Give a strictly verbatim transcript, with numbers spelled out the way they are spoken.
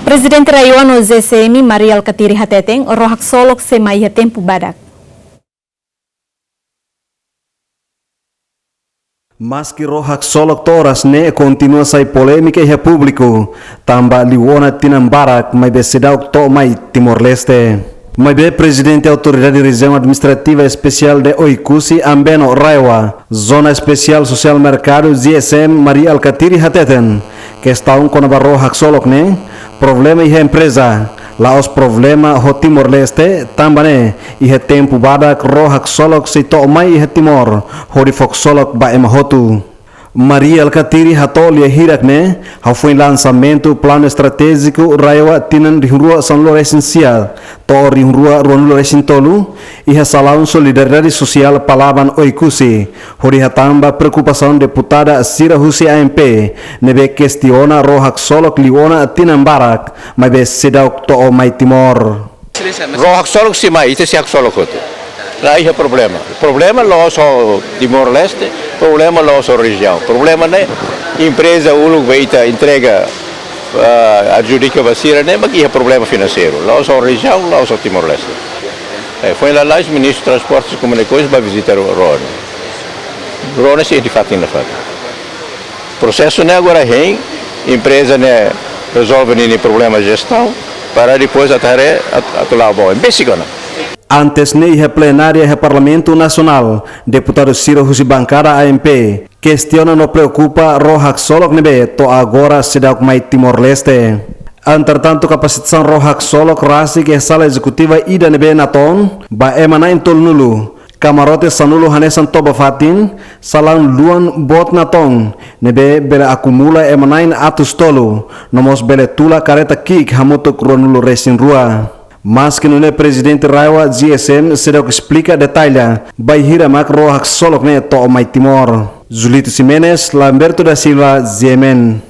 Prezidente RAEOA no G S M, Mari Alkatiri hateten, ró haksolok sei mai iha tempu badak. Maski ró haksolok to'o oras ne'e kontinua sai polémika iha públiku, tanba liu ona tinan barak maibé seidauk to'o mai Timor-Leste. Maibé Prezidente Autoridade Rejiaun Administrativa Espesiál de Oekusi Ambeno, RAEOA, Zona Espesiál Sosiál Merkadu, G S M, Mari Alkatiri hateten, kestaun kona-ba ró haksolok ne'e, problema iha empreza, la'ós problema ho Timor-Leste, tanba ne'e iha tempu badak ró haksolok sei to'o mai iha Timor, hodi fó ksolok ba ema hotu. Mari Alkatiri hato'o lia hirak ne'e hafoin lansamentu planu estratéjiku RAEOA tinan rihun rua sanulu-resin-sia to'o rihun rua ruanulu-resin-tolu, iha Salaun Solidariedade Sosiál Palaban, Oekusi, hodi hatán ba preokupasaun deputada sira husi A M P, ne'ebé kestiona ró haksolok liu ona tinan barak, maibé seidauk to'o mai Timor. Ró haksolok sei mai, ita sei haksolok hotu. La iha problema. Problema la'ós ho Timor-Leste, problema la'ós ho rejiaun. Problema ne'e empreza uluk be ita entrega, ah, adjudika ba sira ne'e, mak iha problema finanseiru. La'ós ho rejiaun, la'ós ho Timor-Leste. Eh, foin lalais Ministru Transportes e Comunicações ba vizita ró ne'e. Ró ne'e sei iha fatin nafatin. Prosesu ne'e agora hein, empreza ne'e rezolve ninia problema jestaun, para depois atu haree, at-, atu la'o ba oin. Besik ona. Antes ne'e iha plenária iha Parlamentu Nasionál, deputadu sira husi bankada A M P kestiona no preokupa ró haksolok ne'ebé to'o agora seidauk mai Timor-Leste. Entretantu, kapasitasaun ró haksolok rasik iha sala ezekutiva ida ne'ebé natoon ba ema na'in tolunulu, kamarote sanulu hanesan toba fatin, salaun luan boot natoon, ne'ebé bele akumula ema na'in atus tolu, no mós bele tula kareta ki'ik hamutuk ruanulu-resin-rua. Maski nune'e, Prezidente RAEOA, G S M, seidauk esplika detalle bainhira mak ró haksolok ne'e to'o mai Timor. Julito Ximenes, Lamberto da Silva, G M N.